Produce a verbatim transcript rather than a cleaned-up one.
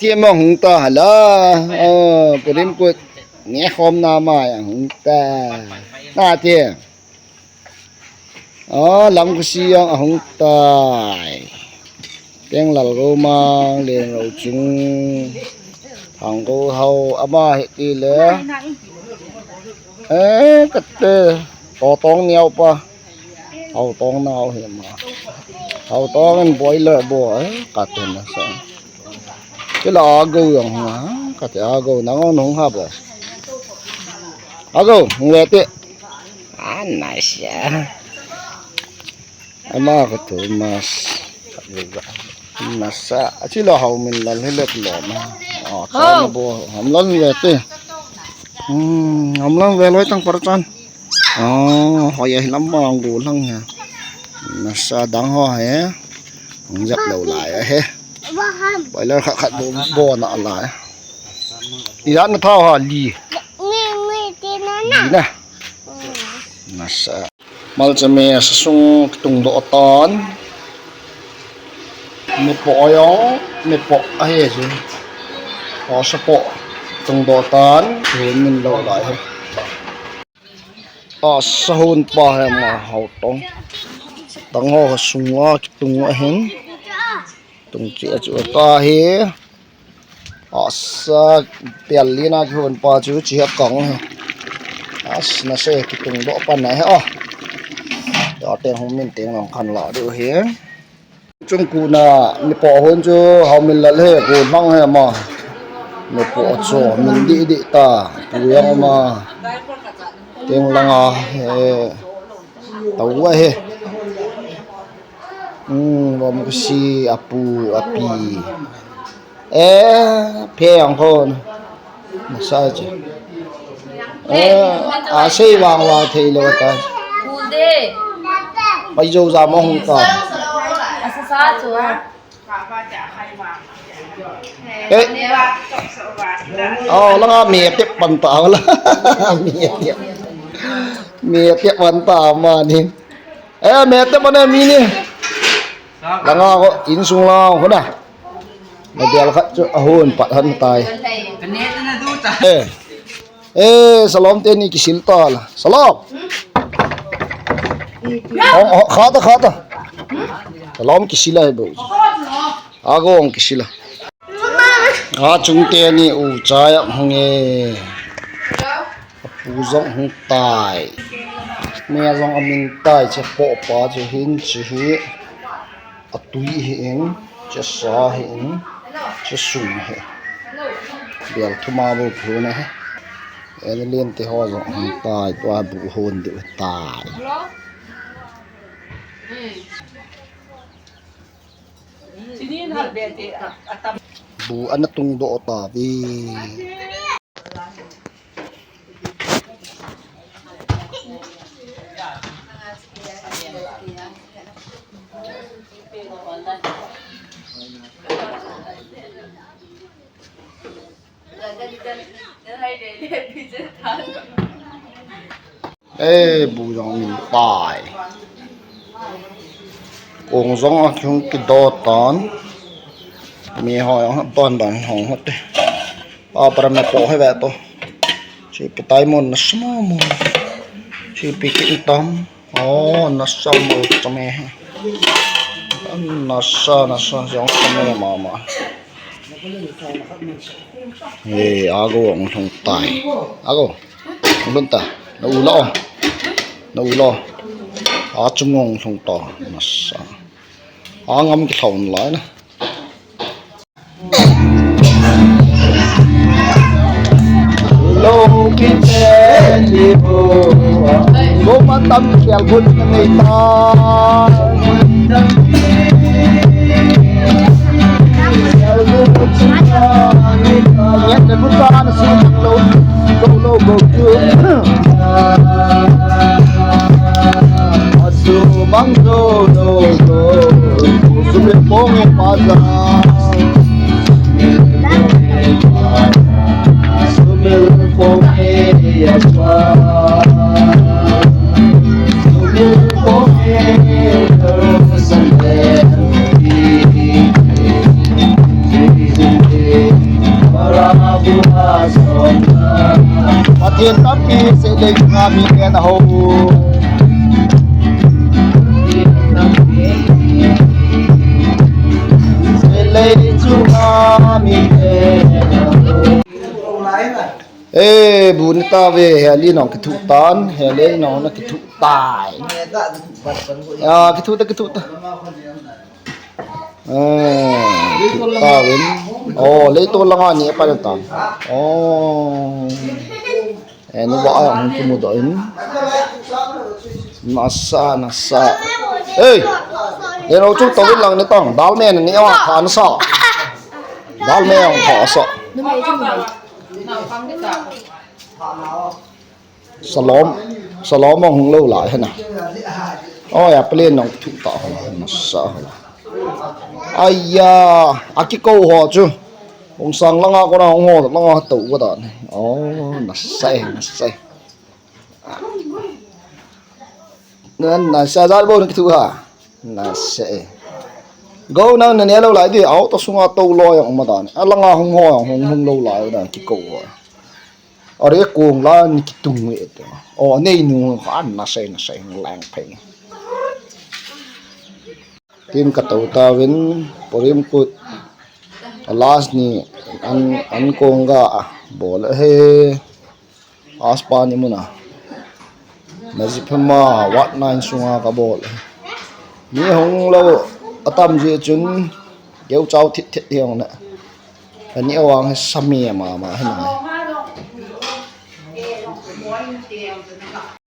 Kima hung ta hala. Oh, Karim kut. Nge khom na mai hung ta. Na te. Oh, lam kusi ang hung tai. Teng lal go mang len ro chung. Hang go hau ama he ti le. Eh, kate. To tong niau pa. Hau tong nau he ma. Hau tong in boiler bo, eh, kate na sa. Kila ago yang ha, kate ago nang on hung ha bo. Ago, hung le te. Ah, nice ya. Ama ko tu mas. Nasa, achi lo hau min lal hilet lo na. Oh, cha na bo, ham lal ve te. Hmm, ham lal ve loi tang par chan. Oh, hoi a hilam ma ang go lang ya. Nasa dang ho he. Ang jap lo lai a he. Boiler khat khat bo, bo na lai. Ijat na thao ha li. Li na. Nasa. Malcha me sasung kitung doh tan. Mipo ayong, mipo ahi si. O sapo kitung doh tan, hun min lo lai he. A sahun pa he ma hau tong. Tang ho sunga kitung ahin. Tung chi a chu ta he. Asa, pial lina kihon pa chu chi hep kang he. As, nasa kitung doh pan na he, oh. Tua teng hung min teng long khan la deuh he. Chung ku na, mipo hon chu hau min lal he, ku mang he ma. Mipo chu min di di ta, pu yang ma. Teng langa he, tau a he. Hmm, bom kusi, apu, api. Eh, phe ang khon. Nasa che. Eh, a sei vang vang thei lo ta. Pai jo ja mo hung ta. Asa sa chu. Eh. Oh, langa me tep pan ta la. Me tep. Me tep pan ta ma ni. Eh, me tep pan mi ni. Langa ko insung la ko na. Na bial khat chu ahun pat han tai. Eh. Eh, Salom teni kisil ta la. Salom. Oh, oh, kha ta, kha ta. Salom kisil a he bo. Ago ong kisil a. A chung teni u chai a hung e. Apu jong hung tai. Me jong amin tai, che po pa che hin che hi. Atui hi in, che sa hi in, che sung hi. Bial thuma bu phuna hi. En len te ho jong hung tai, tua bu hon deuh tai. Bu ana tung doh ta ve. Eh, bu jong min tai. Kong jong a kihung kido tan. Mi ho jong ban ban hung hote. Pa para me po he ve to. Chi pi tai mon na sama mo. Chi pi ki tam. Oh, nasa mo chame he. Nasa, nasa, jong chame mama. Eh, ago ong lhung tai. Ago. Ong lhung ta. Na u lo. Na u lo. A chung ong lhung ta. Nasa. A ngam ki lhung lai na. Lo kite ni bo, bo ma tam kial gun na nei ta. Ngen na bu ta na su lo, lo, lo, go, go. Asu bang lo, lo, lo, su me pong pa za. Tampi Seilei chunga mi ten aho. Seilei chunga mi ten aho. Eh, bu ni ta ve, Heli nong kithu tan, Heli nong na kithu tai. Ya, kithu ta, kithu ta. Eh, kithu ta vin. Oh, leitol langa ni pa ta. Oh. Eh, nu ba a hung kimu doh in. Nasa, nasa. Hey! Eh, no chu to vin lang ni tong. Dal me ni awa kha nasa. Dal me ang kha sa. Salom, salom hung lo lai hena. Oh, ya plane nong thu ta ho, nasa ho. Aiya, aki ko ho chu. Hung sang langa kona hung ho langa to ko ta ni. Oh, nasa, nasa. Na, nasa jal bo ni thu ha. Nasa. Go nang na ne lo lai di, auto sunga to lo yang ma dan. Alanga hung ho yang hung hung lo lai na ki ko. Are kong la ni ki tung e te. O nei nu kha nasa nasa lang pheng. Tin ka to ta vin porim kut. Last ni an an kong ga bol he. Aspa ni muna. Najip hema wat nine sunga ka bol. Mi hung lo atam ji chun geu chau thit thit hi hung na. Ani awang he sami ma ma he na.